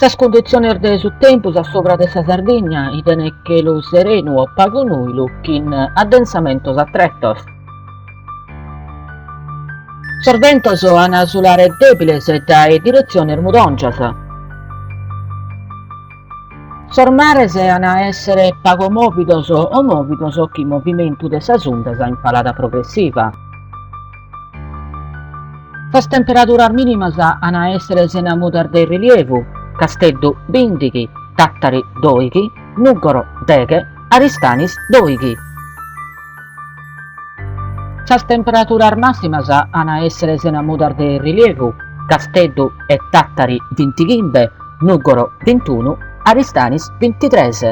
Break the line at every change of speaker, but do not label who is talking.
Sas cunditziones de su tempus a subra de sa Sardigna 'iden chelu serenu o pagu nùilu chin addensamentos a tretos. Sos bentos an a sulare dèbiles dae diretziones mudòngias. Sos mares an a èssere pagu mòvidos o mòvidos chin movimentu de sas undas in falada progressiva. Sas temperaduras mìnimas an a èssere sena mudas de rilievu, Casteddu bìndighi, Tàtari dòighi, Nùgoro deghe, Aristanis dòighi. Sas temperaturas màssimas an a èssere sena mudas de rilievu, Casteddu e Tàtari bintighimbe, Nùgoro bintunu, Aristanis bintitres.